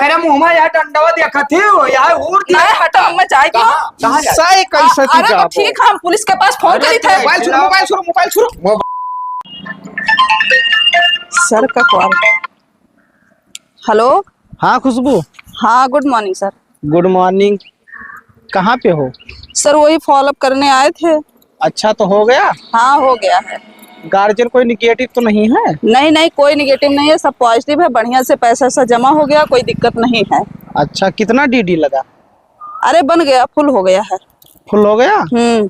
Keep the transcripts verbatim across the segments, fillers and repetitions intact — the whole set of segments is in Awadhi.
अरे मुँह में यह डंडवा देखत ही हो, यह उड़ दिया। नहीं, हटो, हम जाए तो। कहाँ? कहाँ जाए? सही कैसे आ-, तू अरे तो जाबो? ठीक है, हम पुलिस के पास फोन अरे करी थे। मोबाइल सुनो, मोबाइल सुनो, मोबाइल सुनो। सर का कॉल। हेलो। हाँ खुशबू। हाँ, good morning sir. Good morning. कहाँ पे हो? सर, वही फॉलोअप करने आए थे। अच्छा, तो हो गया? हाँ, हो गया है। गार्जियन कोई निगेटिव तो नहीं है? नहीं, नहीं, कोई निगेटिव नहीं है, सब पॉजिटिव है, बढ़िया से पैसा वैसा जमा हो गया, कोई दिक्कत नहीं है। अच्छा, कितना डीडी लगा? अरे, बन गया, फुल हो गया है। फुल हो गया? हम्म।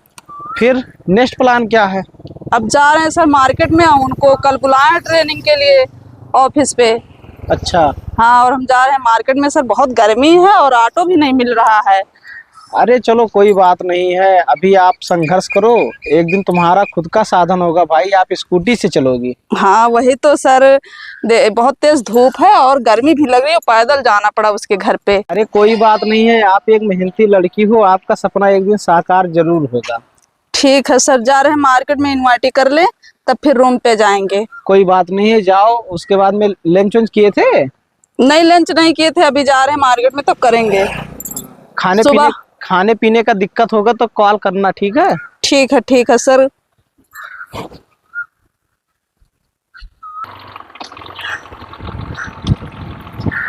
फिर नेक्स्ट प्लान क्या है? अब जा रहे हैं सर मार्केट में, उनको कल बुलाए हैं ट्रेनिंग के लिए ऑफिस पे। अच्छा। हाँ, और हम जा रहे हैं मार्केट में सर, बहुत गर्मी है और ऑटो भी नहीं मिल रहा है। अरे चलो, कोई बात नहीं है, अभी आप संघर्ष करो, एक दिन तुम्हारा खुद का साधन होगा भाई, आप स्कूटी से चलोगी। हाँ, वही तो सर, दे-, बहुत तेज धूप है और गर्मी भी लग रही है, पैदल जाना पड़ा उसके घर पे। अरे कोई बात नहीं है, आप एक मेहनती लड़की हो, आपका सपना एक दिन साकार जरूर होगा। ठीक है सर, जा रहे हैं मार्केट में, इन्वाइटी कर ले, तब फिर रूम पे जाएंगे। कोई बात नहीं है, जाओ। उसके बाद में लंच वंच किए थे? नहीं, लंच नहीं किए थे, अभी जा रहे हैं मार्केट में, तब करेंगे। खाने सुबह पीने, खाने पीने का दिक्कत होगा तो कॉल करना, ठीक है? ठीक है, ठीक है सर।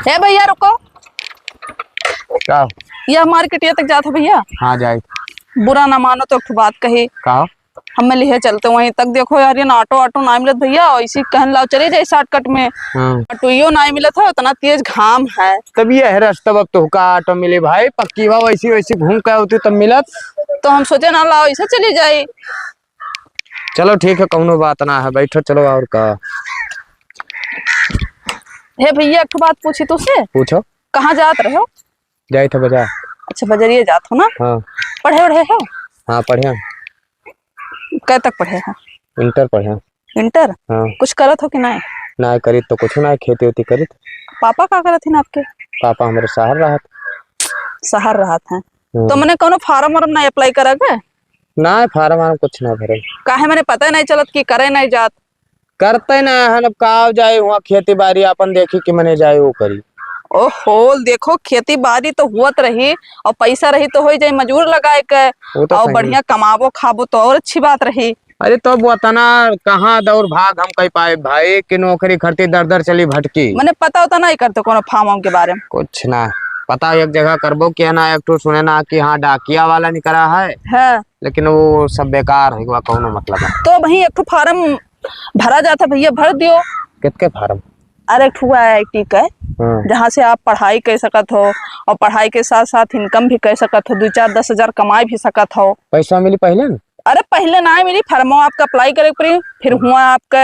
ए भैया, रुको। का? यह मार्केटिया तक जात है भैया। हाँ, जाए। बुरा ना मानो तो एक ठो बात कही। का? हमें लिहे चलते वहीं तक। देखो यार, ये ना ऑटो, ऑटो ना मिलत भैया, ऐसी कहन लाओ चले जाए शॉर्टकट में। हाँ। ऑटो यो ना मिलत है, इतना तेज घाम है। तब ये है रास्ता, अब तो का ऑटो मिले भाई, पक्की बा, वैसी, वैसी घूम के होती तब मिलत। तो हम सोचे ना लाओ, ऐसे चले जाए। चलो ठीक है, कौनो बात ना है, बैठो, चलो और का। हे भैया, एक ठो बात पूछी तुझसे। पूछो। कहाँ जात रहे हो? जाइत है बाजार। अच्छा, बजरिया जात हो ना? हाँ। पढ़े वढ़े हो? हाँ, पढ़े। कै तक पढ़े हो? इंटर पढ़े। इंटर? हाँ। कुछ करत हो कि नहीं? ना करी तो कुछ ना, खेती वेती करी। पापा का करत ही ना आपके? पापा हमारे शहर रहत। शहर रहत हैं। हम्म। तो मने कौनो फार्म वार्म नहीं अप्लाई करा के? ना, फार्म वार्म कुछ ना भरे। काहे मने पता ही नहीं चलत कि करे नहीं जात? करते ना हन, अब का जाए हुआ खेती बाड़ी अपन देखी कि मने जाए वो करी। ओहो, देखो खेती बाड़ी तो हुअत रही और पैसा रही तो हो जाए मजूर लगाए के वो तो और सही। बढ़िया कमाबो खाबो तो और अच्छी बात रही। अरे तो अब वतना कहाँ दौड़ भाग हम कह पाए भाई कि नौकरी खरती दर दर चली भटकी। मने पता होता नहीं करते कोनो फार्म वार्म के बारे में। कुछ ना पता, एक जगह करबो किया ना, एक ठो सुने ना कि हाँ डाकिया वाला निकला है। हाँ। लेकिन वो सब बेकार हो गवा, कौनो मतलब है। तो वहीं एक ठो फार्म भरा जाता भैया, भर दियो। कितके फार्म? अरे एक ठो आईआईटी का है, हाँ। जहाँ से आप पढ़ाई कर सकत हो और पढ़ाई के साथ साथ इनकम भी कर सकत हो, दो चार दस हजार कमाई भी सकत हो। पैसा मिली पहले न? अरे पहले ना मिली, फार्मो आपका अप्लाई करे के पड़ी, फिर हुआ आपका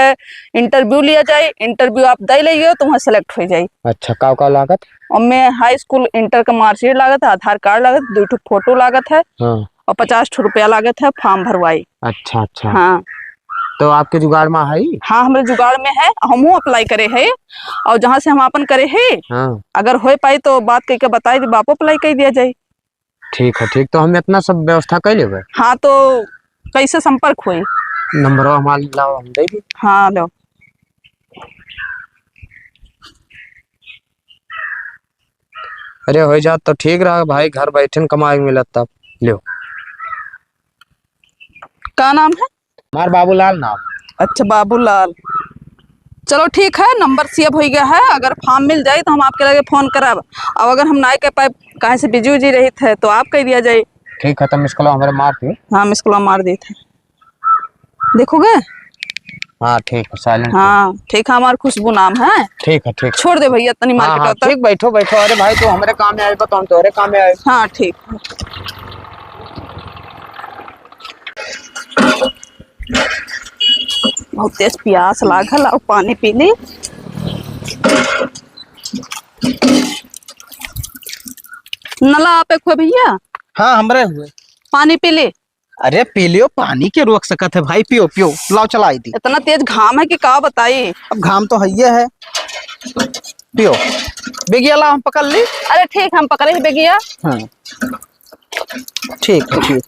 इंटरव्यू लिया जाए, इंटरव्यू आप दे लेइयो तो वहाँ सेलेक्ट हो जाए। अच्छा, का का लागत? और मैं हाई स्कूल इंटर का मार्कशीट लागत है, आधार कार्ड लागत है, दो ठो फोटो लागत है हाँ। और पचास ठो रुपया लागत है, फार्म भरवाई। अच्छा, अच्छा। हाँ। तो आपके जुगाड़ में है? हाँ, हमरे जुगाड़ में है, हमहू अप्लाई करे है और जहाँ से हम आपन करे है, हाँ। अगर हो पाई तो बात कह के बताई दी, बापो अप्लाई कर दिया जाए। ठीक है, ठीक, तो हम इतना सब व्यवस्था कर लेबे। हाँ, तो कैसे संपर्क होई? नंबरवा हमार लाओ, हम दे दी। हाँ, लो। अरे, हो जात तो ठीक रहा भाई, घर बैठे न कमाई मिलत तब। लो। का नाम है? हमार बाबूलाल नाम। अच्छा, बाबूलाल। चलो ठीक है, नंबर सेव हो गया है, अगर फार्म मिल जाई तो हम आपके लगे फोन करब। अब अगर हम नाई कर पाए, काहे से बिजी उजी रही थे, तो आप कह दिया जाए। ठीक है, तो मिस कॉल हमारे मार दी। हाँ, मिस कॉल मार दी थे। देखोगे? हाँ, ठीक है, साइलेंट। हाँ, ठीक है, हमार खुशबू नाम है। ठीक है, ठीक। छोड़ दे भैया, तनी हाँ, मार्केट हाँ, होता। ठीक, बैठो, बैठो। अरे भाई, तू हमारे काम में आए, तो हम तोहरे काम में आए। हाँ, ठीक। बहुत तेज प्यास लागल, आओ पानी पी ली। नला आप एक हो भैया? हाँ, हमरे हुए। पानी पी ली। अरे पी लियो, पानी के रोक सकत है भाई, पियो, पियो, लाओ चलाई दी। इतना तेज घाम है कि का बताई। अब घाम तो है ही है, पियो। बेगिया लाओ, हम पकड़ ली। अरे ठीक, हम पकड़े ही बेगिया। हाँ। ठीक है, ठीक।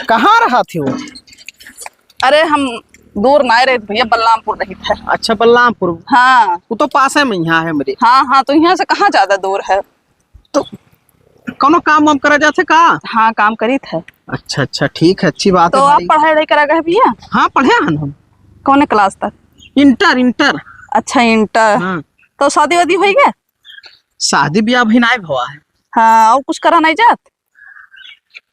कहाँ रहा थी वो? अरे हम दूर नाय रहित भइया, बलरामपुर रहित है। अच्छा, बलरामपुर। हाँ। वो तो पासे में यहाँ है हमरे। हाँ, हाँ, तो यहाँ से कहाँ ज्यादा दूर है? तो कौनो काम वाम करा जात है का? हाँ, काम करित है। अच्छा, अच्छा, ठीक है, अच्छी बात तो है आप भाई। पढ़ाई वढ़ाई करा गए भइया? हाँ, पढ़े हन हम। कौने class तक? Inter, inter। अच्छा, inter। हाँ। तो शादी वादी होइ गए? शादी ब्याह भी नाय भवा है। हाँ, और कुछ करा नाय जात?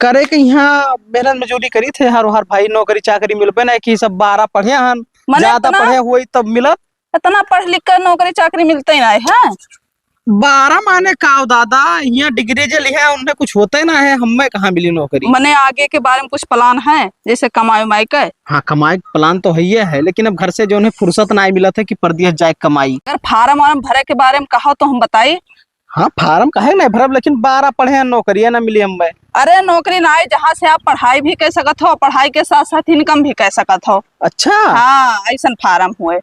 करे के यहाँ मेहनत मजूरी करित है, हर, हर भाई नौकरी चाकरी मिलबे नाय कि सब बारह पढ़े हन, मने ज्यादा इतना, पढ़े होई तब मिलत। इतना पढ़ लिख कर नौकरी चाकरी मिलते ही नाय है। बारह माने का हो दादा, यहाँ degree जे लिहे उन्हें कुछ होते ना है, हमें कहाँ मिली नौकरी? मने आगे के बारे में कुछ plan है, जैसे कमाई उमाई का? हाँ, कमाई के plan तो है ही है, लेकिन अब घर से जो है फुर्सत नाय मिलत है कि परदेस जाए कमाई। अगर form वार्म भरे के बारे में कहो तो हम बताई। हाँ, form काहे नाय भरब, लेकिन बारह पढ़े हैं, नौकरिया ना मिली हमें। अरे नौकरी नाय, जहाँ से आप पढ़ाई भी कर सकत हो, पढ़ाई के साथ साथ income भी कर सकत हो। अच्छा। हाँ, ऐसन form हुए।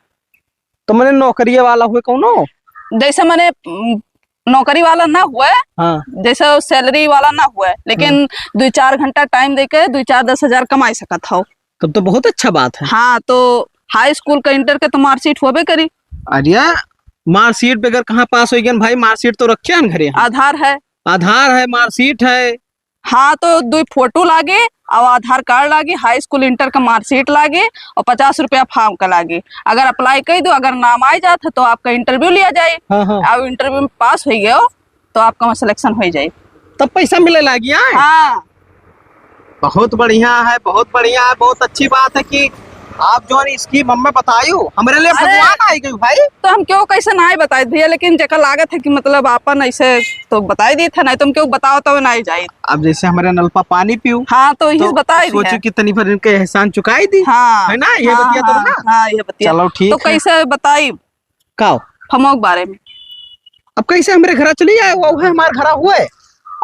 तो मने नौकरिये वाला हुए कौनो? जैसे मने, उम, नौकरी वाला ना हुए, हाँ। जैसे salary वाला ना हुए, लेकिन हाँ। दुई चार घंटा time देके दुई चार दस हजार कमाई सकत हो। तब तो बहुत अच्छा बात है। हाँ, तो high school का inter के तो marksheet होबे करी। अरे, marksheet बगैर कहाँ पास होइ गए भाई? Marksheet तो रखे हैं घरे। आधार है। आधार है, marksheet है। हाँ, तो दुई photo लागे और आधार card लागे, high school inter का marksheet लागे और पचास रुपया form का लागे। अगर apply कर दो, अगर नाम आ जात है तो आपका interview लिया जाए। हाँ, हाँ। और interview में pass होइ गए हो तो आपका वहाँ selection होइ जाए। तब पैसा मिले लागी, आए? हाँ। बहुत बढ़िया है, बहुत बढ़िया है, बहुत अच्छी बात है कि आप जो है scheme हमें बतायू, हमरे लिए अरे, भगवान आइ गए भाई। तो हम क्यों कैसे नाय बताइत भइया, लेकिन जेका लागत है कि मतलब आपन ऐसे तो बताई देत है, नाय तो हम क्यों बताओ तो नाय जाइत। अब जैसे हमरे नल पा पानी पीऊ, हाँ, तो यही तो बताई सोचू है। कि तनी भर इनके एहसान चुकाई दी, हाँ, है ना? ये हाँ, बतिया तो हाँ, ना? हाँ, ये बतिया। चलो, ठीक तो है। कैसे बताई? का? फमो के बारे में। अब कैसे हमरे घरा चली आए, वो है हमार घरा हुए?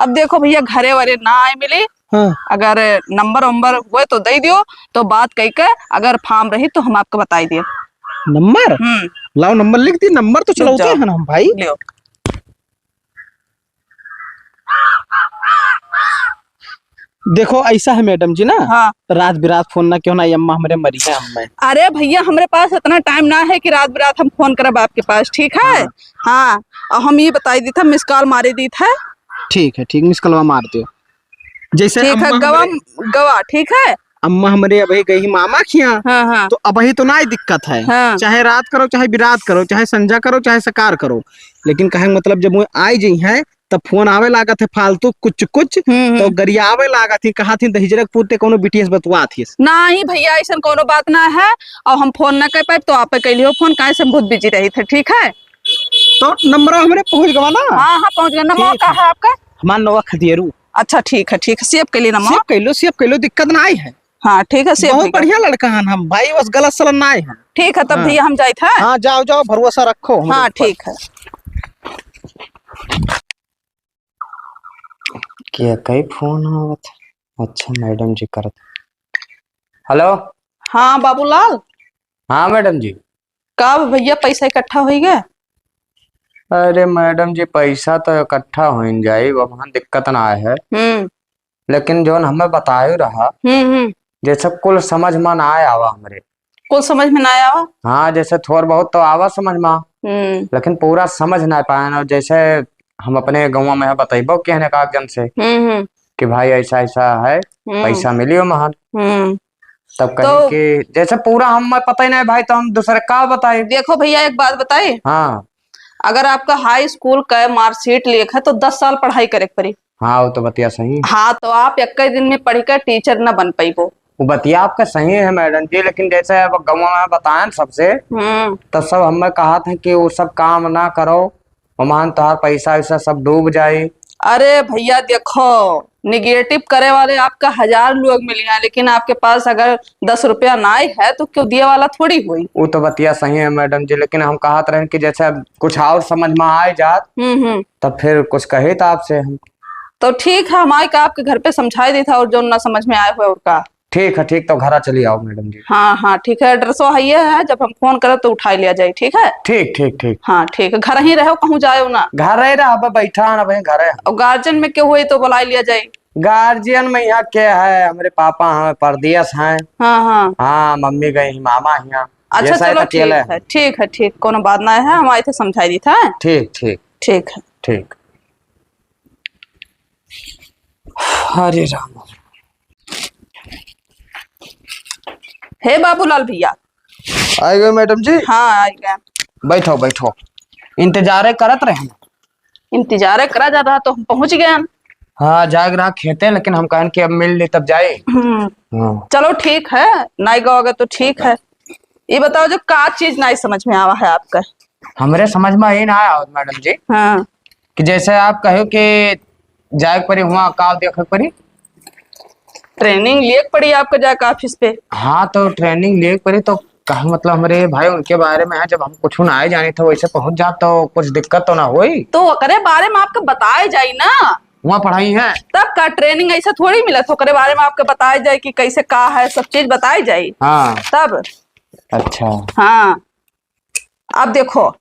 अब देखो भइया, घरे वरे ना आए मिली। हाँ। अगर number वंबर हुए तो दे दियो, तो बात कह के अगर form रही तो हम आपको बताई दियो। Number? हम्म। लाओ number लिख दी, number तो चलाते हैं ना हम भाई। लियो। देखो, ऐसा है madam जी ना, हाँ। रात बिरात phone ना कियो ना, अम्मा हमरे मरी है हमें। अरे भइया, हमरे पास इतना time ना है कि रात बिरात हम phone करब आपके पास, ठीक है? हाँ। हाँ, और हम ये बताई दी था, miss call मारे दी था। ठीक है, ठीक, miss callवा मार दियो। जैसे ठीक है, अम्मा गवा, हमरे गवा, ठीक है? अम्मा हमरे अबही गई मामा खिया, हाँ, हाँ। तो अबही तो नाय दिक्कत है, हाँ। चाहे रात करो, चाहे बिरात करो, चाहे संझा करो, चाहे सकार करो, लेकिन कहे के मतलब जब वो आइ जइहैं तब phone आवे लागत है फालतू कुछ कुछ, हम्म, हम्म। तो गरियावे लागत ही, कहत ही दहिजरक पूत ते कौनो बिटिया से बतुआत ही। नाहीं भइया, ऐसन कौनो बात ना है, और हम phone ना कर पाए तो आप कह लियो phone, काहे से हम बहुत busy रही थे, ठीक है? तो number हमरे पहुँच गवा ना? हाँ, हाँ, पहुँच गया। number ठीक का है। है आपका? हमार नवा खदियरू। अच्छा, ठीक है, ठीक है, save कर ली number। Save कर लो, save कर लो, दिक्कत नाहीं है। हाँ, ठीक है, save बहुत हो गया। बढ़िया लड़का हन हम भाई, बस गलत सलत नाहीं है। ठीक है, तब हाँ। भइया हम जाइत है। हाँ, जाओ, जाओ, भरोसा रखो हमरे हाँ, ऊपर। ठीक है। के कई phone आवत है? अच्छा, madam जी करत। Hello। हाँ, बाबूलाल। हाँ, madam जी। का भइया, पैसा इकट्ठा होइ गया? अरे, madam जी, पैसा तो इकट्ठा होइन जाई, वहाँ दिक्कत ना है। हम्म। लेकिन जौन हमें बतायो रहा, हम्म, हम्म। जैसे कुल समझ में ना आवा हमरे। कुल समझ में ना आवा? हाँ, जैसे थोड़ बहुत तो आवा समझ में, हम्म। लेकिन पूरा समझ ना पाए। और जैसे हम अपने गाँव में है, बतैबो केहने का जन से हम्म, हम्म। कि भाई ऐसा ऐसा है, हम्म। पैसा मिलियो महन। हम्म। तब कहे तो कि जैसे पूरा हमें पता ही नहीं भाई, तो हम दूसरे का बताई? देखो भइया, एक बात बताई। हाँ। अगर आपका high school का marksheet लेख है तो दस साल पढ़ाई करे के पड़ी। हाँ, वो तो बतिया सही। हाँ, तो आप इक्कीस दिन में पढ़ के teacher न बन पइबो। वो बतिया आपका सही है madam जी, लेकिन जैसे अब गाँव में बताएं सबसे, हम्म। तो सब हमें कहत हैं कि वो सब काम ना करो, ओमान तोहार पैसा वैसा सब डूब जाई। अरे भइया देखो, negative करे वाले आपका हजार लोग मिलिहैं, लेकिन आपके पास अगर दस रुपया नाहीं है तो क्यों दिए वाला थोड़ी होई। वो तो बतिया सही है madam जी, लेकिन हम कहत रहेन कि जैसे अब कुछ और समझ में आए जात, हम्म, हम्म। तब फिर कुछ कहे तो आपसे हम। तो ठीक है, हम आए का आपके घर पे समझाए देत है, और जो ना समझ में आए हुए और का। ठीक है, ठीक, तो घरा चली आओ madam जी। हाँ, हाँ, ठीक है, address वो है, ये है, जब हम phone करब तो उठाई लिया जाए, ठीक है? ठीक, ठीक, ठीक। हाँ, ठीक है, घर ही रहो, कहूँ जाओ ना। घर ही रहो, अब बैठा ना, वहीं घर है। और guardian में केहू होई तो बुलाई लिया जाए। गार्जियन में यहाँ के है, हमरे पापा हैं, परदेस हैं। हाँ, हाँ। हाँ, मम्मी गई हैं मामा हियाँ। अच्छा, ये शायद चलो, अकेले ठीक हैं। है, ठीक है, ठीक, कोनो बात ना है, हम आए थे समझाई दी था। ठीक, ठीक। ठीक है। ठीक। हरे राम। हे बाबूलाल भैया। आइ गए मैडम जी? हाँ, आइ गए। बैठो, बैठो। इंतजारे करत रहे। इंतजारे करा जात रहा तो हम पहुँच गए। हाँ, जाए रहा खेते, लेकिन हम कहन कि अब मिल ली तब जाए। हम्म। हाँ। चलो ठीक है, नाई गओगे तो ठीक है। ये बताओ जो का चीज नाई समझ में आवा है आपका? हमरे समझ में ये ना आया मैडम जी। हाँ। कि जैसे आप कहो कि जाए के पड़ी, हुआ का देखे के पड़ी? ट्रेनिंग लिए के पड़ी आपका जाके ऑफिस पे। हाँ, तो ट्रेनिंग लिए के पड़ी तो कहा, मतलब, हमरे भाई उनके बारे में है, जब हम कुछ ना आए जाने थे, वैसे पहुंच जा तो कुछ दिक्कत तो ना होई? तो ओकरे बारे में आपके बताए जाई ना। वहाँ पढ़ाई है। तब का ट्रेनिंग ऐसे थोड़ी मिलत, ओकरे बारे में आपके बताए जाए कि कैसे का है, सब चीज बताए जाई। हाँ। तब। अच्छा। हाँ। अब देखो,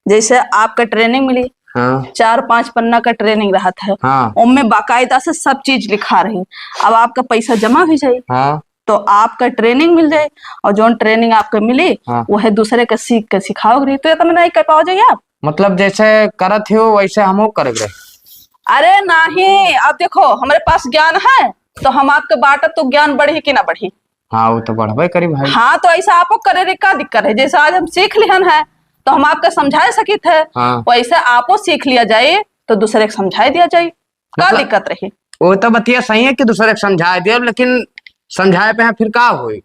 जैसे आपका ट्रेनिंग मिली, हाँ। चार पांच पन्ना का ट्रेनिंग रहत है, हाँ। ओमे बाकायदा से सब चीज लिखा रही। अब आपका पैसा जमा हो जाई, हाँ। तो आपका ट्रेनिंग मिल जाई, और जौन ट्रेनिंग आपका मिली, हाँ। वह दूसरे के सीख के सिखाओ रही, तो इतना नहीं कर पाओ जाइए आप। मतलब जैसे करत हो वैसे हमहू करे के रहे। अरे नहीं, अब देखो, हमरे पास ज्ञान है, तो हम आपके बांटत तो ज्ञान बढ़ी कि ना बढ़ी? हाँ, वो तो बढ़बे करी भाई। हाँ, तो ऐसा आपो करे रे, का दिक्कत है? जैसे आज हम सीख लिहन है, तो हम आपके समझाए सकित है, हाँ। वैसे आपो सीख लिया जाए, तो दूसरे के समझाए दिया जाए, का मतलब, दिक्कत रही? वो तो बतिया सही है कि दूसरे के समझाए दिया, लेकिन समझाए पे फिर का होई?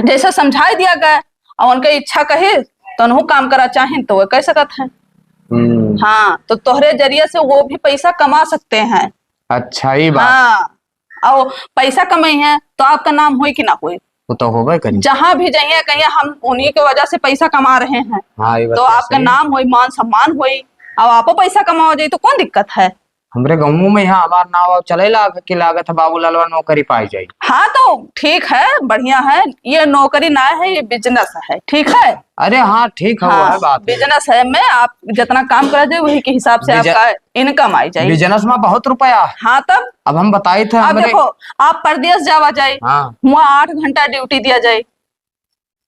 जैसे समझाए दिया गया, और उनके इच्छा कहे, तो उनहु काम करा चाहें, तो वो कह सकत है। हम्म। हाँ, तो तोहरे जरिए से वो भी पैसा कमा सकते हैं। अच्छा, ये बात। हाँ, और पैसा कमाई है, तो आपका नाम होई कि ना होई? वो तो होबे करी। जहाँ भी जाइए, कहिए, "हम उन्हीं के वजह से पैसा कमा रहे हैं।" हाँ, ये बात तो तो आपका सही है। नाम होई, मान सम्मान होई, अब आपो पैसा कमाओ जाई, तो कौन दिक्कत है? हमरे गाँव में यहाँ हमार नाव चले लाग-, कि लागत है बाबू लालवा नौकरी पाई जाई। हाँ, तो ठीक है, बढ़िया है, ये नौकरी ना है, ये बिजनेस है, ठीक है? अरे हाँ, ठीक है, वो हाँ, है बात है। बिजनेस है, मैं आप जितना काम करा जाए, वही के हिसाब से बिज-, आपका इनकम आई जाई। बिजनेस में बहुत रुपया। हाँ, तब? अब हम बताई थे अब हमरे देखो, आप परदेस जावा जाए, हाँ। वहाँ आठ घंटा ड्यूटी दिया जाए,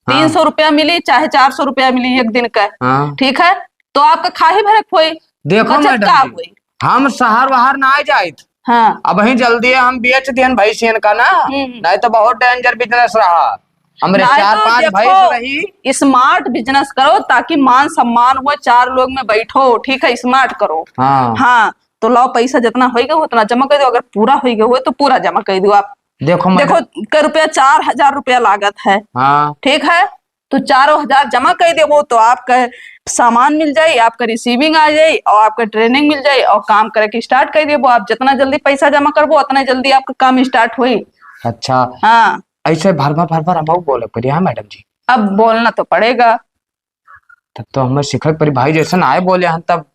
हाँ। तीन सौ रुपया मिली, चाहे चार सौ रुपया मिली एक दिन का, हाँ। ठीक है, तो आपका खाही भरक होई, देखो बचत मैडम का जी, होई? हम शहर वहर ना जाइत। हाँ। अबहीं जल्दी हम बेच दिहन भैंसियन का ना, हम्म। नहीं तो बहुत डेंजर बिजनेस रहा। हमरे नहीं चार तो पांच देखो, भैंस रही। स्मार्ट बिजनेस करो, ताकि मान सम्मान हो, चार लोग में बैठो, ठीक है, स्मार्ट करो। हाँ। हाँ, तो लाओ, पैसा जितना होइगा उतना जमा कर दो, अगर पूरा होइगा हुआ तो पूरा जमा कर दो आप। देखो मैडम। देखो, कै रुपया, चार हजार रुपया लागत है। हाँ। ठीक है, तो चारों हजार जमा कर देबो तो आपका सामान मिल जाई, आपका रिसीविंग आ जाई और आपका ट्रेनिंग मिल जाई और काम करे के स्टार्ट कर देबो। आप जितना जल्दी पैसा जमा करबो, उतना जल्दी आपका काम स्टार्ट होई। अच्छा। हाँ। ऐसे भर भर भर भर हम बोले पड़ी, हाँ मैडम जी? अब बोलना तो पड़ेगा। तब तो हमें सीखे के पड़ी भाई, जैसे ना आए बोले हम तब।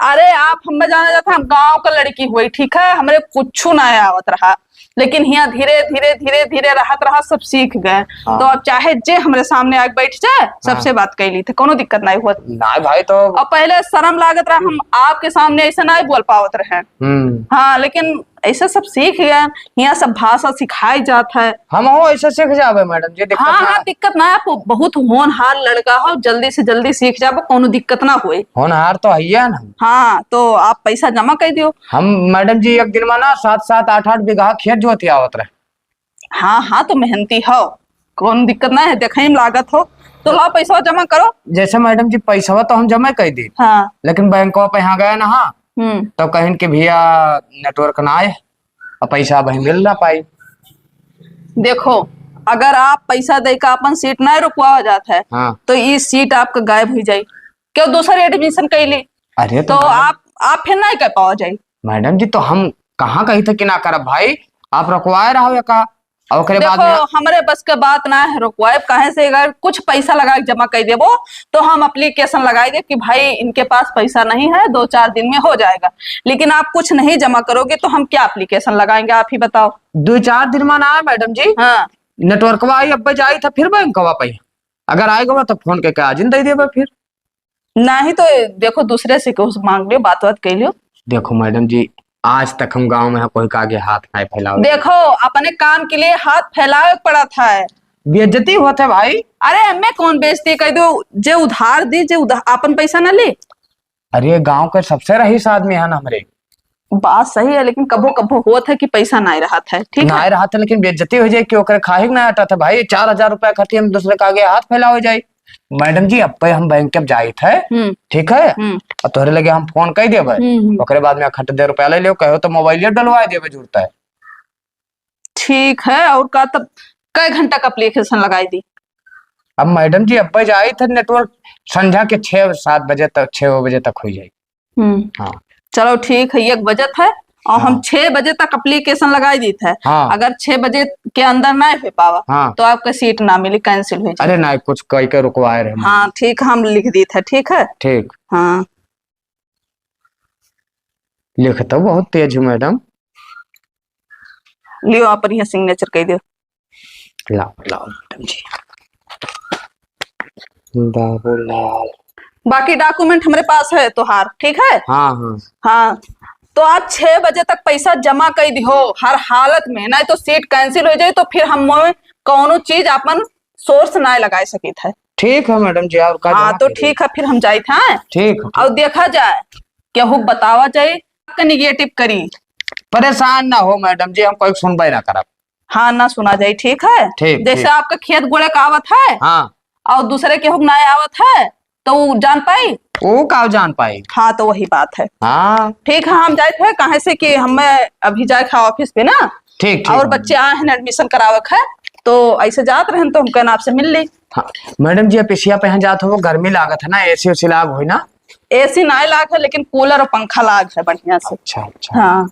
अरे आप हमें जाना जाता, हम गांव का लड़की हुई, ठीक है, हमरे कुछ ना आवत रहा, लेकिन हियां धीरे धीरे धीरे धीरे रहत रहा, सब सीख गए। हाँ। तो अब चाहे जे हमरे सामने आके बैठ जाए, हाँ। सबसे बात कर ली थे, कोनो दिक्कत नहीं हुआ। ना भाई, तो और पहले शर्म लागत रहा, हम आपके सामने ऐसे नहीं बोल पावत रहे। हम्म। हाँ, लेकिन ऐसे सब सीख गए, हियां सब भाषा सिखाई जात है। हमहू ऐसे सीख जाबे मैडम जी, दिक्कत हाँ, ना हाँ, है। दिक्कत ना है, आपको बहुत होनहार लड़का हो, जल्दी से जल्दी सीख जाबो, कोनो दिक्कत ना होए। होनहार तो हइये ना। हाँ, तो आप पैसा जमा कर दियो। हम मैडम जी एक दिन में ना सात सात आठ आठ बीघा खेत जोत आवत रहे। हाँ, हाँ, तो मेहनती हो, कौन दिक्कत ना है, देखे में लागत हो, तो लाओ पैसा जमा करो। जैसे मैडम जी पैसा तो हम जमा कर दी, हाँ। लेकिन बैंकवा पे यहाँ गए ना, हाँ, हम्म। तो कहिन कि भैया नेटवर्क ना आए, और पैसा अबहीं मिल ना पाई। देखो, अगर आप पैसा दे के अपन सीट ना रुकवा जात है, हाँ। तो ये सीट आपका गायब हो जाई, क्यों दूसर एडमिशन कर ली, अरे तो तो मैडम आप, आप फिर ना कर पावा जाई। मैडम जी, तो हम कहाँ कही थे कि ना करब भाई, आप रुकवाए रहो या का? और ओकरे बाद देखो, में हमरे बस के बात ना है रुकवाए, काहे से अगर कुछ पैसा लगा के जमा कर देबो, तो हम एप्लीकेशन लगाई दे कि भाई इनके पास पैसा नहीं है, दो चार दिन में हो जाएगा, लेकिन आप कुछ नहीं जमा करोगे तो हम क्या एप्लीकेशन लगाएंगे, आप ही बताओ। दो चार दिन में ना आए मैडम जी, हाँ। नेटवर्कवा आई, अब जाई था फिर बैंकवा पे, अगर आएगा तो फोन के आज दे देबा फिर। नहीं तो देखो, दूसरे से कुछ मांग लियो, बात बात कर लियो। देखो मैडम जी, आज तक हम गाँव में कोई का आगे हाथ नाहीं फैलावे। देखो, अपने काम के लिए हाथ फैलावे के पड़त है। बेइज्जती होत है भाई। अरे, हमें कौन बेइज्जती कर दो? जे उधार दी, जे उधार, अपन पैसा ना ली। अरे, गाँव के सबसे रईस आदमी है ना हमरे। बात सही है, लेकिन कभो कभो होत है कि पैसा नाहीं रहत है, ठीक है? नाहीं रहत है, लेकिन बेइज्जती हो जाए कि ओकरे खाही के नाहीं अटत है भाई। चार हजार रुपया खातिर हम दूसरे का आगे हाथ फैलावे जाई? मैडम जी, अब्बे हम बैंक के जाइत है, हम्म। ठीक है? हम्म। और तोहरे लगे हम फोन कर देबे, हम्म, हम्म। ओकरे बाद में इकट्ठे दे रुपया ले लियो, कहो तो मोबाइल डलवा देबे जरूरत है। ठीक है, और का तब कै घंटा का एप्लीकेशन लगाई दी? अब मैडम जी, अब्बे जाइत है, नेटवर्क संझा के छह सात बजे तक, छह बजे तक हो जाए। हम्म। हाँ। चलो ठीक है, एक बजत है और हम हाँ। छह बजे तक एप्लीकेशन लगाई दीत है। हाँ। अगर छह बजे के अंदर नाहीं हो पावा, हाँ। तो आपका सीट ना मिली, कैंसिल हो जाए। अरे नाहीं, कुछ कह के रुकवाए रहे। हाँ, ठीक, हम लिख दीत है, ठीक है? ठीक। हाँ। लिख तो बहुत तेज हो मैडम। लियो, आप यहाँ सिग्नेचर कर दियो। लाओ, लाओ मैडम जी। बाबूलाल। बाकी डॉक्यूमेंट हमरे पास है तोहार, ठीक है? हाँ, हाँ। हाँ, तो आज छह बजे तक पैसा जमा कर दिहो हर हालत में, नाहीं तो सीट कैंसिल हो जाए, तो फिर हम ओमे कौनो चीज अपन सोर्स नाहीं लगाए सकित है। ठीक है मैडम जी, और का हाँ, जमा तो करी? ठीक है, फिर हम जाइत है। ठीक है, ठीक। और देखा जाए, केहू बतावा जाए, का निगेटिव करी। परेशान ना हो मैडम जी, हम कोई सुनवाई ना करब। हाँ, ना सुना जाई, ठीक है? ठीक, जैसे ठीक। आपका खेत गोड़े का आवत है हाँ। और दूसरे केहू के ना आवत है, तो उ जान पाई? वो का जान पाई? हाँ, तो वही बात है। हाँ। ठीक है, हम जाइत है, काहे से कि हमें अभी जाए के है ऑफिस पे ना। ठीक, ठीक। और बच्चे आए हैं एडमिशन करावे के, तो ऐसे जात रहन तो हम कहन आपसे मिल ली। हाँ, मैडम जी, आप एसिया पे यहाँ जात हो, गर्मी लागत है ना, एसी उसी लाग होई ना? एसी नाहीं लाग है, लेकिन कूलर और पंखा लाग है बढ़िया से। अच्छा, अच्छा। हाँ।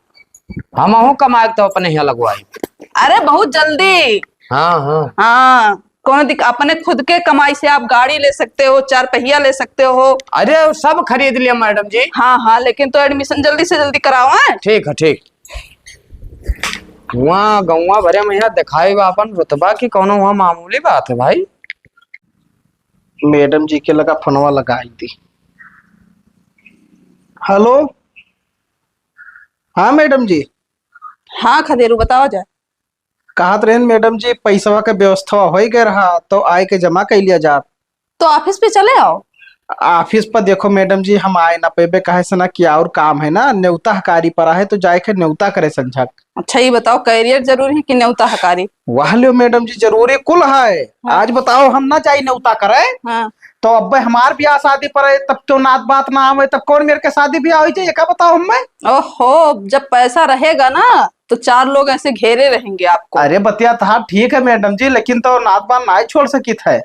हम अहूँ कमाए तो अपने यहाँ लगवाई। अरे बहुत जल्दी। हाँ, हाँ। हाँ, कौनो दिक-, अपने खुद के कमाई से आप गाड़ी ले सकते हो, चार पहिया ले सकते हो। अरे वो सब खरीद लिया मैडम जी। हाँ, हाँ, लेकिन तो एडमिशन जल्दी से जल्दी कराओ, हैं? ठीक है, ठीक। हुआ गौवा भरे में यहाँ दिखाई बा अपन रुतबा की कौनो हुआ मामूली बात है भाई। मैडम जी के लगा फोनवा लगाई दी। हेलो, हाँ मैडम जी। हाँ खदेरू, बतावा जा। कहत रहन मैडम जी, पैसवा के व्यवस्था होइ गए रहा, तो आए के जमा कर लिया जात। तो ऑफिस पे चले आओ। ऑफिस पर देखो मैडम जी, हम आए ना पेबे, काहे से ना कि और काम है ना, नेवता हकारी पर आहे, तो जाए के नेवता करे संझक। अच्छा, ये बताओ, कैरियर जरूरी है कि नेवता हकारी? वाह लियो मैडम जी, जरूरी कुल है। हाँ। आज बताओ, हम ना जाई नेवता करे, हाँ। तो अब्बे हमार ब्याह शादी पर है, तब तो नात बात ना आवे, तब कौन मेरे के शादी ब्याह होई जाए, ये का बताओ हमें? ओहो, जब पैसा रहेगा ना, तो चार लोग ऐसे घेरे रहेंगे आपको। अरे बतिया तो हाँ ठीक है मैडम जी, लेकिन तो नात बात ना ही छोड़ सकित है।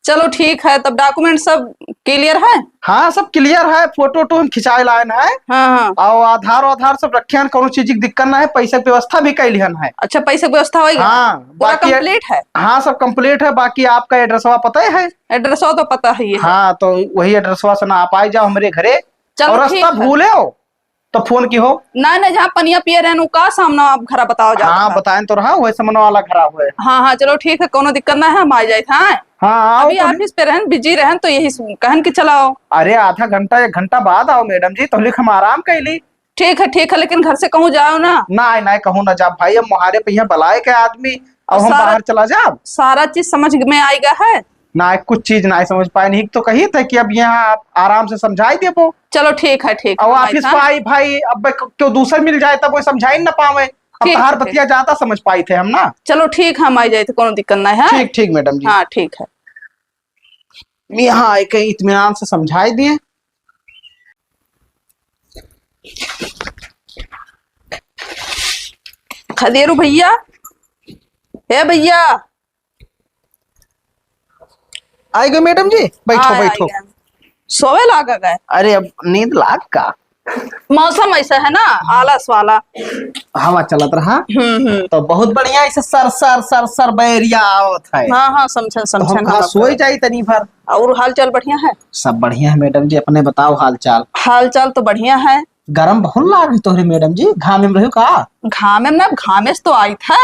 चलो ठीक है, तब डॉक्यूमेंट सब क्लियर है? हाँ, सब क्लियर है, फोटो वोटो हम खिंचाए लायन है। हाँ, हाँ। और आधार वाधार सब रखे हैं, कौनो चीज की दिक्कत ना है, पैसे की व्यवस्था भी कैली हन है। अच्छा, पैसे की व्यवस्था हो गया? हाँ, पूरा बाकी कंप्लीट है? हाँ, सब कंप्लीट है, बाकी आपका एड्रेसवा पता है? एड्रेसवा तो पता ही है। हाँ, तो वही एड्रेसवा से ना आप आ जाओ हमारे घरे। चलो, और रास्ता ठीक है। भूले हो तो फोन की हो। ना, ना, जहाँ पनिया पिए रहन, उ का सामना आप घरा बताओ जात हाँ, है। बताएन तो रहा, वही सामने वाला घरा हुए। हाँ, हाँ, चलो ठीक है, कोनो दिक्कत ना है, हम आ जाए थे। हाँ, आओ अभी तो। ऑफिस पे रहन, बिजी रहन, तो यही सु-, कहन के चला आओ। अरे, आधा घंटा, एक घंटा बाद आओ मैडम जी, तो लिख हम आराम कैली। ठीक है, ठीक है, लेकिन घर से कहूँ जाओ ना। ना, ना, कहूँ ना जा भाई, अब मोहारे पे यहाँ बलाए के आदमी, अब और हम सारा, बाहर चला जाब। सारा चीज समझ में आएगा है। ना, कुछ चीज ना समझ पाए, नहीं तो कही थे कि अब यहाँ आप आराम से समझाई देबो। चलो ठीक है, ठीक है, और भाई ऑफिस साहब। पे आई भाई, अब क-, क्यों दूसर मिल जाए तब वो समझाई ना पावे। अब ठीक तहार है, बतिया ठीक। ज्यादा समझ पाई थे हम ना। चलो ठीक है, हम आ जाए थे, कोनो दिक्कत ना है। ठीक, ठीक मैडम जी। हाँ, ठीक है। यहाँ आए के इत्मीनान से समझाई दिए। खदेरू भैया, ए भैया, आई गए मैडम जी, बैठो, हाँ, बैठो। आई गए। सोवे लागा गए। अरे, अब नींद लाग का? मौसम ऐसा है ना, आलस वाला। हवा चलत रहा। हम्म, हम्म। तो बहुत बढ़िया, ऐसे sir, sir, sir, sir Bairiya आवत है। हाँ, हाँ, समझन, तो हम समझन कहा, हवा सोई पर। जाई तनी भर। और हाल चाल बढ़िया है? सब बढ़िया है मैडम जी, अपने बताओ हाल चाल। हाल चाल तो बढ़िया है। गरम बहुत लाग रही तोहरे मैडम जी, घामे में रहो का? घामे में ना, घामे से तो आई था।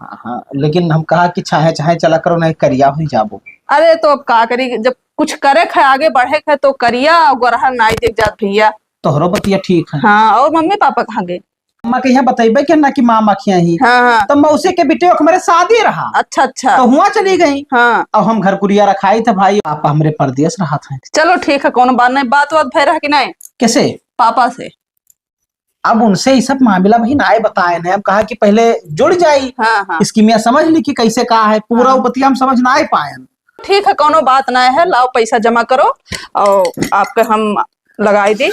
हाँ, हाँ, लेकिन हम कहा कि छाहे छाहे चला करो, नहीं करिया हुई जाबो। अरे तो अब का करी, जब कुछ करे खे, आगे बढ़े खे तो करिया और गोरहर नाई देख जात भैया। तोहरो बतिया ठीक है। हाँ, और मम्मी पापा कहाँ गए? अम्मा के यहाँ बतइबे के ना कि मामा के यहाँ ही। हाँ, हाँ। तो मौसी के बिटियो के हमरे शादी रहा। अच्छा, अच्छा। तो हुआ चली गई। हाँ। अब हम घर कुरिया रखाई थे भाई, पापा हमरे परदेस रहत हैं। चलो ठीक है, कौनो बात नहीं। बात वात भय रहा कि नहीं? कैसे? पापा से। अब उनसे ये सब मामला भाई नाय बताए ने, हम कहा कि पहले जुड़ जाई। हाँ, हाँ। स्कीमिया समझ ली कि कैसे का है, पूरा हाँ। वो बतिया हम समझ नाय पाए। ठीक है, कौनो बात नाय है, लाओ पैसा जमा करो और आपके हम लगाई दी।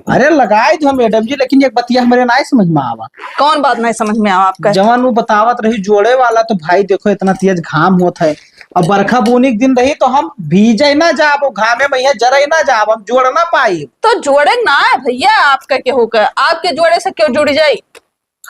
अरे लगाई दो मैडम जी, लेकिन एक बतिया हमरे नाय समझ में आवा। कौन बात नहीं समझ में आवा आपका? जवन वो बतावत रही जोड़े वाला, तो भाई देखो इतना तेज घाम होत है, अब बरखा बूनी के दिन रही तो हम भीजे ना जाब, वो घामे में यहाँ जरे ना जाब, हम जोड़ ना पाई। तो जोड़े ना है भैया, आपका केहू का, आपके जोड़े से क्यों जुड़ जाई?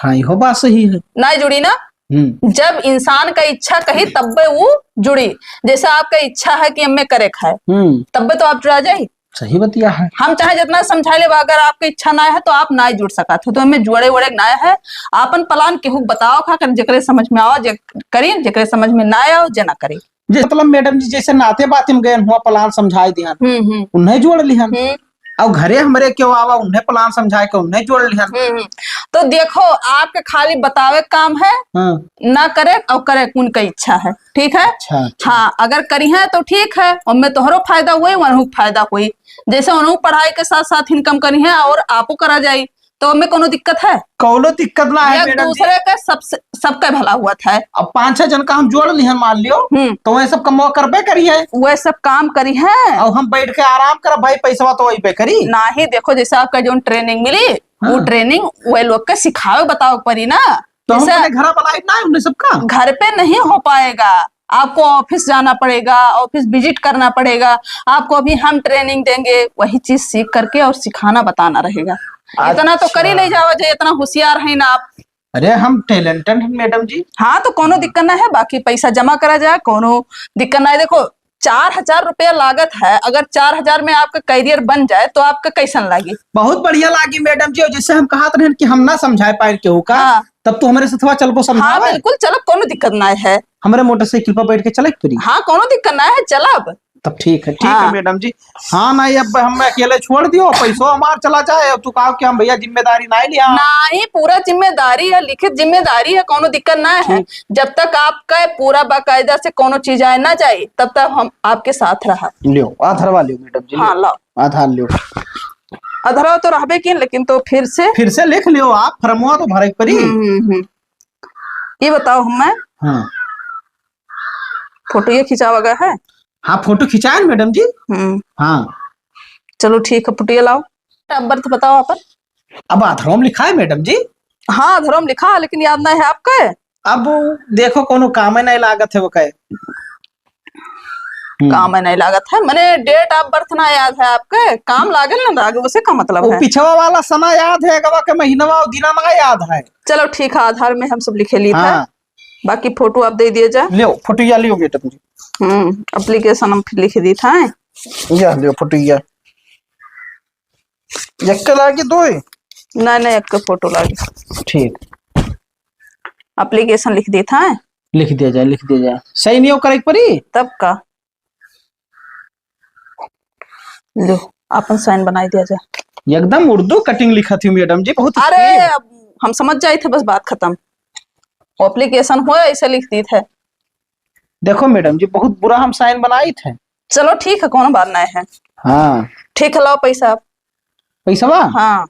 हाँ, इहो बात सही है। ना जुड़ी ना। हम्म। जब इंसान का इच्छा कही तब्बे वो जुड़ी। जैसे आपका इच्छा है कि एमे करे खाए, हम्म। तब्बे तो आप जुड़ा जाई। सही बतिया है। हम चाहे जितना समझा लेब, अगर आपके इच्छा ना है तो आप ना जुड़ सकत हो, तो एमे जोड़े वोड़े ना है। आपन प्लान केहू के बताओ खा कर, जेकरे समझ में आओ जे करी, जेकरे समझ में ना आओ जे ना करी। जे मतलब मैडम जी जैसे नाते बात में गए हुआ प्लान समझाए दिया, हम्म, हम्म। उन्हें जोड़ लिहन। हम्म। और घरे हमरे क्यों आवा, उन्हें प्लान समझाए के उन्हें जोड़ लिहन। हम्म, हम्म। तो देखो, आपके खाली बतावे के काम है, हाँ। ना करे और करे उनका इच्छा है, ठीक है? अच्छा, अच्छा। हाँ, अगर करी है तो ठीक है, उनमें तोहरो फायदा हुई, उनहू फायदा हुई। जैसे उनहू पढ़ाई के साथ साथ इनकम करी है और आपो करा जाई, तो ओमे कौनो दिक्कत है? कौनो दिक्कत ना है एक मैडम जी। दूसरे के सबसे, सबके भला हुआ था। अब पाँच छह जन का हम जोड़ लिहन मान लियो, हम्म। तो वह सब कमवा करबे करी है। वह सब काम करी है। और हम बैठ के आराम करब भाई, पैसवा तो वही पे करी। नाही, देखो जैसे आपका जो ट्रेनिंग मिली, वो हाँ। ट्रेनिंग वह लोग के सिखावे बतावे के पड़ी ना। तो हम जैसे अपने घर बनाए ना उन्हें सबका। घर पे नहीं हो पाएगा, आपको ऑफिस जाना पड़ेगा, ऑफिस विजिट करना पड़ेगा, आपको अभी हम ट्रेनिंग देंगे, वही चीज सीख करके और सिखाना बताना रहेगा। इतना तो कर ही अच्छा। ले जाओ जे इतना होशियार है ना आप। अरे हम टैलेंटेड हैं मैडम जी। हाँ तो कोनो दिक्कत ना है, बाकी पैसा जमा करा जाए, कोनो दिक्कत ना है। देखो चार हजार रुपया लागत है, अगर चार हजार में आपका करियर बन जाए तो आपका कैसन लागी? बहुत बढ़िया लागी मैडम जी, और जैसे हम कहत रहन कि हम ना समझाए पाए केहू का, हाँ। तब तो हमरे सथवा चलबो हाँ समझावे। बिल्कुल चलब, कोनो दिक्कत ना है। हमरे मोटरसाइकिल पर बैठ के चले के पड़ी। हाँ कोनो दिक्कत ना है, चलब। तब ठीक है, ठीक है हाँ। मैडम जी। हाँ, नहीं, अब हम अकेले छोड़ दियो, पैसो हमार चला जाए, अब तू कहो कि हम भैया जिम्मेदारी नहीं लिया। नहीं, पूरा जिम्मेदारी है, लिखित जिम्मेदारी है, कोनो दिक्कत ना है। ठीक। जब तक आपका पूरा बाकायदा से कोनो चीज आए ना जाए, तब तक हम आपके साथ रहा। लियो, आधरवा लियो मैडम जी, हाँ, लियो। लाओ। आधार लियो। आधारवा तो रहबे की, लेकिन तो फिर से फिर से लिख लियो आप, फॉर्मवा तो भरे के पड़ी। हम्म, हम्म, हम्म। ये बताओ हमें। हाँ। फोटो ये खिंचावा गया है? हाँ, फोटो खिंचाए ना मैडम जी। हम्म। हाँ। चलो ठीक है, फोटो ये लाओ। Date of birth बताओ अपन। अब आधारवा में लिखा है मैडम जी। हाँ, आधारवा में लिखा है, लेकिन याद ना है आपका। अब देखो कोनो काम नहीं लागत है वो कहे। हम्म। काम नहीं लागत है, मने date of birth ना याद है आपके, काम लागल ना लागे, उसे का मतलब वो है? पिछवा वाला सना याद है, अगवा के महीनवा और दिना ना याद है। चलो ठीक है, आधार में हम सब लिखे ली था। हाँ। बाकी फोटो आप दे दिए जा। लियो, फोटो या लियो बेटा तुझे। हम्म, एप्लीकेशन हम फिर लिख दी था। या लियो फोटो या। एक के लागी दो है? नहीं, नहीं, एक के फोटो लागी। ठीक। एप्लीकेशन लिख दी था। लिख दिया जाए, लिख दिया जाए। सही नहीं हो करे के पड़ी? तब का? लो, अपन साइन बनाई दिया जाए। एकदम उर्दू कटिंग लिखत ही मैडम जी, बहुत अरे, speed। अब हम समझ जाए थे, बस बात खत्म। एप्लीकेशन हो ऐसे लिख दी थे। देखो मैडम जी, बहुत बुरा हम साइन बनाई थे। चलो ठीक है, कोनो बात नहीं है। हाँ। ठीक है, लाओ पैसा आप। पैसवा? हाँ।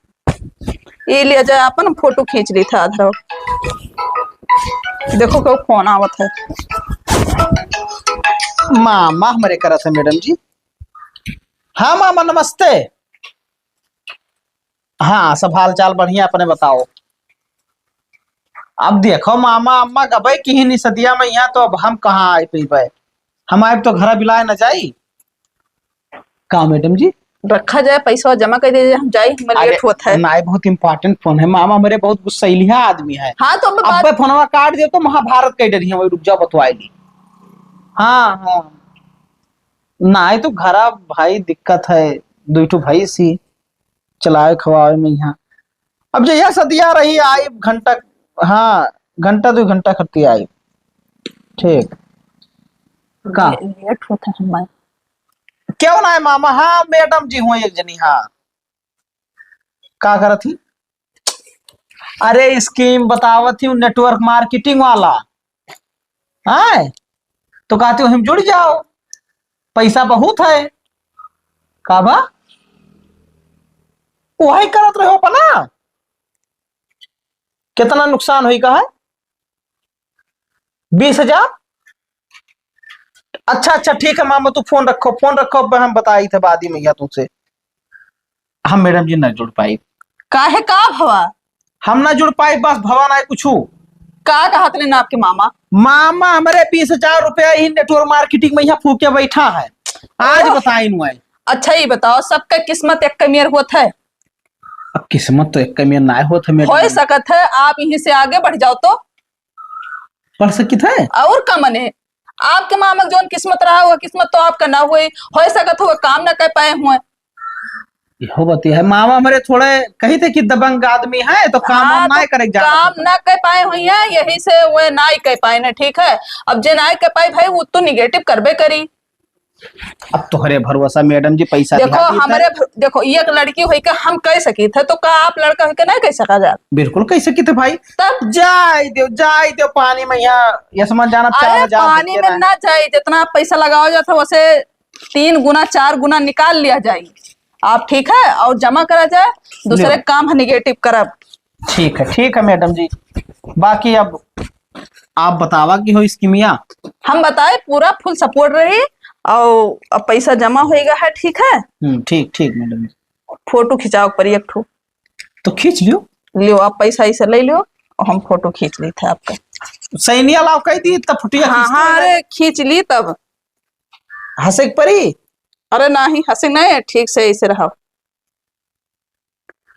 ये लिया जाए, अपन फोटो खींच ली था अधरो। देखो, क्यों फोन आवत है। मामा हमरे करत है मैडम जी। हाँ मामा, नमस्ते। हाँ, सब हाल चाल बढ़िया, अपने बताओ। अब देखो मामा, अम्मा गबे की ही निसदिया में यहाँ, तो अब हम कहाँ आए पीबे? हम आए तो घरा बिलाए न जाई। का मैडम जी? रखा जाए, पैसा जमा कर दे, हम जाई, हमें अरे, लेट होत है। नाई, बहुत इंपॉर्टेंट फोन है मामा, हमरे बहुत गुस्सैलिया आदमी है। हाँ, तो हमें बात अब्बे फोनवा काट दियो तो महाभारत कह डरी है, वही रुक जाओ, बतवाई ली। हाँ, हाँ। नाई तो घरा भाई दिक्कत है, दुई ठो भैंस ही चलाए खवाए में यहाँ। अब जहिया सदिया रही आई घंटा, हाँ, घंटा दो घंटा खत्ती आई। ठीक। का? ले-, लेट होत है हमारे। क्यों ना है मामा? हाँ, मैडम जी हुई एक जनी, हाँ। का करत ही? अरे, स्कीम बतावत ही, नेटवर्क मार्केटिंग वाला। हाँ, तो कहते हो हम जुड़ जाओ, पैसा बहुत है। का बा? वही करत रहो अपना। कितना नुकसान होई का है? बीस हजार। अच्छा, अच्छा, ठीक है मामा, तू फोन रखो, फोन रखो, अब हम बताई थे बाद ही में या तुमसे। हम मैडम जी ना जुड़ पाई। काहे, का भवा? हम ना जुड़ पाई, बस भवा ना कुछ। का कहत रहे ना आपके मामा? मामा हमरे बीस हजार रुपया ही नेटवर्क मार्केटिंग में यहाँ फूके बैठा है। आज ओह। बताई नु आई। अच्छा, ये बताओ, सबका किस्मत एक मेर होत है? अब किस्मत तो एक मेर ना होत है मैडम होए जी। सकत है, आप यहीं से आगे बढ़ जाओ तो। पढ़ सकित है? और का मने, आपके मामा के जौन किस्मत रहा, वह किस्मत तो आपका ना हुई। हो सकत हो, वह काम ना कर पाए हुए। इहो बतिया है, मामा हमरे थोड़े कही थे कि दबंग आदमी है, तो काम हाँ, वाम तो ना करे के जाना काम था। ना कर पाए हुई है, यही से वह ना ही कर पाए ना, ठीक है। अब जे ना ही कर पाए भाई, वो तो निगेटिव करबे करी। अब तोहरे भरोसा मैडम जी, पैसा देखो, दिहा दी हमरे था। भ-, देखो, ये एक लड़की होई के हम कह सकी थे, तो का आप लड़का होई के नहीं कह सका जा? बिल्कुल कह सकी थे भाई। तब? जाए दो, जाए दो पानी में, यहाँ ये समझ जाना, चार अरे, हजार पानी देते में रहे। ना जाए, जितना आप पैसा लगावा जाता, वैसे तीन गुना, चार गुना निकाल लिया जाए आप, ठीक है, और जमा करा जाए, दूसरे ले। काम है निगेटिव करब। ठीक है, ठीक है मैडम जी, बाकी अब आप बतावा कि हो स्कीमिया। हम बताए, पूरा फुल सपोर्ट रही, और अब पैसा जमा होएगा है, ठीक है। हम्म, ठीक, ठीक मैडम जी। फोटो खिंचाओ पर एक ठो। तो खींच लियो। लियो, आप पैसा ऐसे ले लियो, और हम फोटो खींच ली थे आपका। सैनिया लाओ कह दी, तब फुटिया हाँ, खींचते हाँ, हैं। अरे खींच ली तब। हंसे के परी? अरे नहीं, हंसे नहीं, ठीक से ऐसे रहो।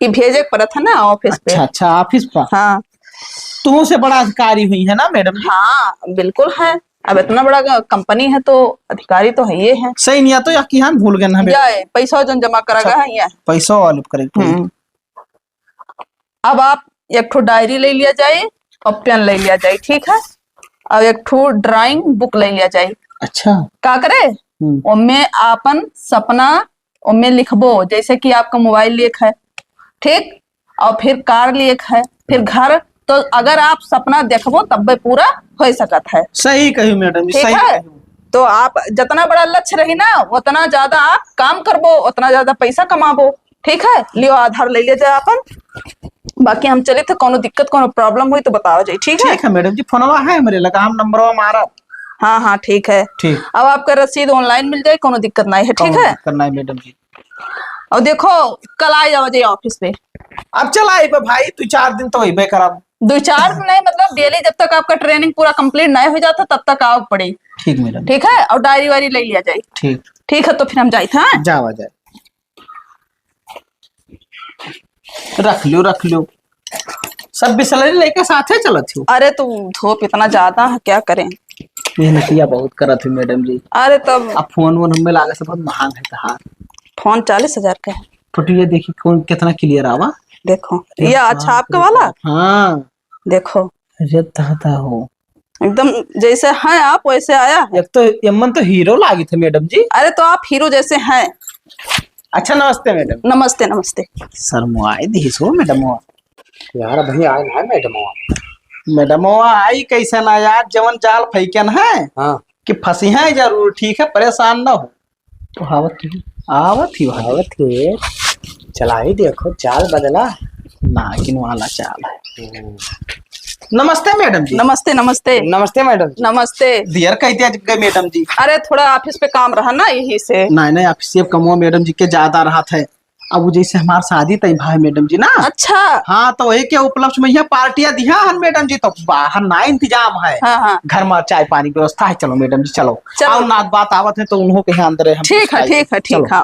ये भेजे के पड़त है ना ऑफिस पे। अच्छा, अच्छा, ऑफिस पर। हाँ। तुमसे बड़ा अधिकारी हुई है ना मैडम जी? हाँ, बिल्कुल है। अब इतना बड़ा ग-, कंपनी है तो अधिकारी तो है ये है। सही नहीं, तो या कि हम भूल गए ना मैडम। जाए, पैसा जन जमा करा अच्छा, गया है, ये है। पैसा वाले करे के पड़ी। हम्म। अब आप एक ठो डायरी ले लिया जाए और पेन ले लिया जाए, ठीक है, और एक ठो ड्राइंग बुक ले लिया जाए। अच्छा। का करे? हम्म। ओमे आपन सपना ओमे लिखबो, जैसे कि आपका मोबाइल लेख है, ठीक, और फिर कार लेख है, फिर घर। तो अगर आप सपना देखबो तब्बे पूरा हो सकत है। सही कही मैडम जी, ठीक सही है? कही। तो आप जितना बड़ा लक्ष्य रही ना, उतना ज्यादा आप काम करबो, उतना ज्यादा पैसा कमाबो। ठीक है, लियो आधार ले लिया जाए आपन। बाकी हम चलित है, कोनो दिक्कत, कोनो प्रॉब्लम हुई तो बतावा जाए, ठीक है? ठीक है मैडम जी, फोनवा है हमरे लगा, हम नंबरवा मारब। हाँ, हाँ, ठीक है। ठीक। अब आपका रसीद ऑनलाइन मिल जाए, कोनो दिक्कत नहीं है, ठीक है? दिक्कत नहीं मैडम जी। और देखो, कल आ जावा जाए ऑफिस पे। अब चला आई बे भाई, दो चार दिन तो होइबे करब। दो चार दिन नहीं, मतलब डेली जब तक आपका ट्रेनिंग पूरा कंप्लीट नहीं हो जाता तब तक आओ पड़ी। ठीक मैडम। ठीक है, और डायरी वायरी ले लिया जाए। ठीक। ठीक है, तो फिर हम जाए थे, हाँ? जावा जाए। रख लियो, रख लियो। सब बिसलरी लेके साथे चलत हो। अरे, तू धूप इतना ज्यादा है, क्या करें? मेहनतिया बहुत करत है मैडम जी। अरे, तब अब फोन वोन हमें लागे से बहुत महंग है तहार। फोन चालीस हजार का है। फोटो ये देखी, कौन कितना क्लियर आवा। देखो, ये अच्छा आपके वाला? हाँ। देखो। अरे दादा हो। एकदम जैसे हैं आप, वैसे आया है। एक तो एमन तो हीरो लागित है मैडम जी। अरे, तो आप हीरो जैसे हैं। अच्छा, नमस्ते मैडम। नमस्ते, नमस्ते। शर्माए दिहिस हो मैडम। यार, अबहीं आए ना मैडमवा। मैडमवा आई कैसे ना यार, जवन जाल फेंकन है हाँ। कि फंसी है जरूर, ठीक है, परेशान ना हो। तो आवत ही, आवत ही भाई। आवत ही। चलाई देखो, चाल बदला। नागिन वाला चाल है। हम्म। नमस्ते मैडम जी। नमस्ते, नमस्ते। नमस्ते मैडम जी। नमस्ते। दियर कह दिया गए मैडम जी। अरे, थोड़ा ऑफिस पे काम रहा ना, यही से। नहीं, नहीं, ऑफिस से कमवा मैडम जी के ज्यादा रहत है। अब वो जैसे हमार शादी तय भाई मैडम जी ना। अच्छा। हाँ, तो वही के उपलक्ष्य में यह पार्टियां दिया हन मैडम जी, तो बाहर ना इंतजाम है। हाँ, हाँ। घर में चाय पानी व्यवस्था है, चलो मैडम जी, चलो। चलो। आओ, नात बात आवत है तो उन्हों के यहाँ अंदर है, हम ठीक है, कुछ खाई। ठीक है, ठीक चलो। है।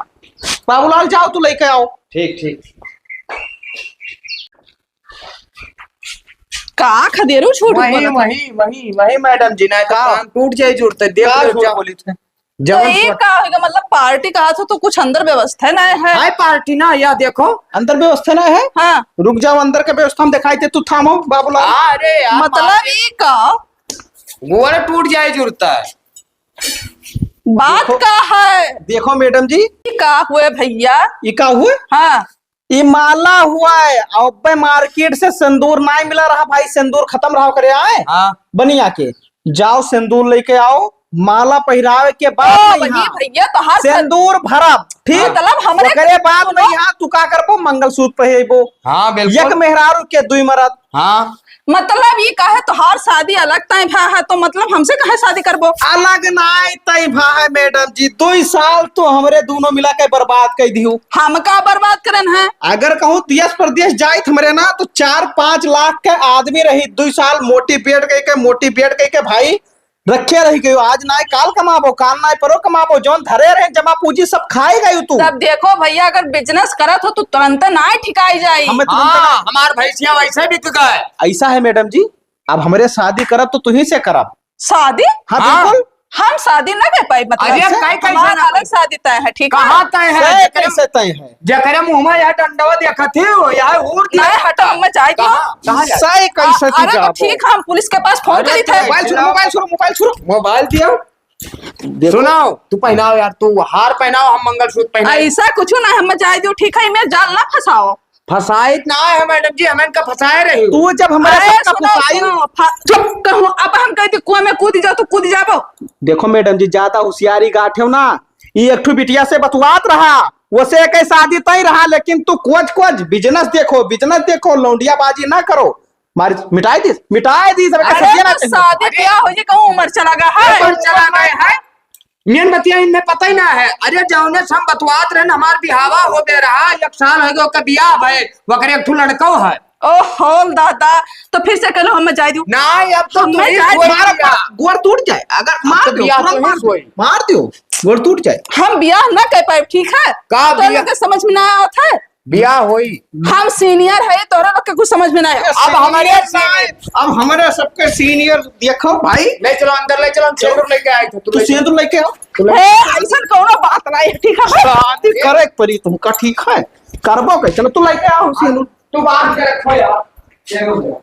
बाबूलाल, जाओ, तू लेके आओ। ठीक, ठीक। का खदेरू झूठ वही, बोलत है? वही, वही, वही मैडम जी, नहीं तो का? कान टूट जाए जुड़ते, देख का लो झूठ जाओ। बोली थे? तो जवन ये सोच- का होगा, मतलब पार्टी कहा था तो कुछ अंदर व्यवस्था ना है। हाय पार्टी ना, या देखो। अंदर व्यवस्था ना है? हाँ। रुक जाओ, अंदर के व्यवस्था हम दिखाई दे, तू थामो, बाबूलाल। अरे यार, मतलब पार्टी ये का? गोड़ टूट जाए जुड़ता है। बात देखो, का है? देखो मैडम जी। ये का हुए भैया? ये का हुए? हाँ। ई माला हुआ है, अबे मार्केट से सिंदूर नाहीं मिला रहा भाई, सिंदूर खतम रहा करे आए। हाँ। बनिया के जाओ, सिंदूर लेके आओ, माला पहिरावे के बाद ओ, में बनिया यहाँ भैया, तोहार सिंदूर भरब, ठीक? मतलब हमरे ओकरे बाद में सुनो। यहाँ तू का करबो, मंगलसूत्र पहिरबो। हाँ, बिल्कुल। एक मेहरारू के दुई मरद। हाँ। मतलब ई काहे तोहार शादी अलग तय भा है, तो मतलब हमसे काहे शादी करबो? अलग नाय तय भा है मैडम जी, दुई साल तो हमरे दोनों मिला के बर्बाद कर दियो। हम का बर्बाद करन है? अगर कहूँ देश परदेश जाइत हमरे ना, तो चार पाँच लाख के आदमी रही, दुई साल मोटिवेट कइ के, मोटिवेट कइ के भाई रखे रही गयो। आज नाय काल कमाबो, काल नाय परो कमाबो, जौन धरे रहे जमा पूंजी सब खाए गयो तू। तब देखो भैया, अगर बिजनेस करत हो तो तुरंत नाय ठिकाई जाई। हमें तुरंत हाँ, नाय। हमार भैंसिया वैसे बिक गए। ऐसा है मैडम जी, अब हमरे शादी करब तो तुहीं से करब। शादी? हाँ, हाँ। बिल्कुल। हम शादी ना कर पाई, मतलब अरे, हम काहे, कैसे हमार ना अलग पाई? शादी तय है, ठीक है? कहाँ तय है? सही जेकरे कैसे तय है? जेकरे मुंह में यह डंडवा देखत ही, वो यह उड़ दिया। नहीं, हटो, हम जाए तो। कहाँ? कहाँ जाए? सही कैसे आ, तू अरे, तो जाबो? ठीक है, हम पुलिस के पास फोन अरे, करी थे। मोबाइल सुनो, मोबाइल सुनो, मोबाइल सुनो। मोबाइल दियो। देखो। सुनाओ, तू पहनाओ यार, तू हार पहनाओ, हम मंगलसूत्र पहनाए। ऐसा कुछ ना, हम जाए दो, ठीक है, मैं जाल ना फंसाओ। फंसाइत ना है मैडम जी, हमें का फंसाए रही हो। तू जब हमारे अरे, सबका सुनो, फंसाई सुनो, फा-, चुप कहूँ, अब हम कहती कुआं में कूद जाओ तो कूद जाबो। देखो मैडम जी, ज्यादा होशियारी गाठेव ना, ई एक ठो बिटिया से बतुआत रहा, वसे एक शादी तय रहा, लेकिन तू कोच कोच बिजनेस देखो, बिजनेस देखो, लौंडियाबाजी ना करो। मार, मिटाई दिस, मिटाई दिस, अब अरे सदिया ना तो चली। शादी अरे, ब्याह हो जे कहूँ उम्र चला गया है। उम्र चला गया है। मेन बतिया इन्हें पता ही ना है। अरे जौने से हम बतवात रहन, हमार बिहावा हो गए रहा, एक साल हो गया ओकर बियाह भए, ओकरे एक ठो लड़को है। ओहो दादा, तो फिर से कहलो हम जाए दू। ना, अब तो हम तू ही जाए दू। मारो, मारो, गोड़ टूट जाए, अगर अब मार तो दो, बियाह तुरंत तो ही मार दो, सोई। मार दो, गोड़ टूट जाए। हम बियाह ना कर पाए, ठीक है? का तो बियाह? लोग के समझ में ना आवत है। बियाह होई। हम सीनियर है, तोहरा लोग के कुछ समझ में ना आए। अब हमारे सीनियर ना आए, अब हमारे सबके सीनियर देखो भाई। ले चलो अंदर, ले चलो, हम चलो। सिंदूर लेके आए थे, तू तू ले चलो। सिंदूर लेके आओ। तू ले ए, ऐसन कोनो बात नहीं है, ठीक है? शादी करे के पड़ी तुमका, ठीक है? करबो के, चलो तू लेके आओ सिंदूर। तू बांध के रखो यार।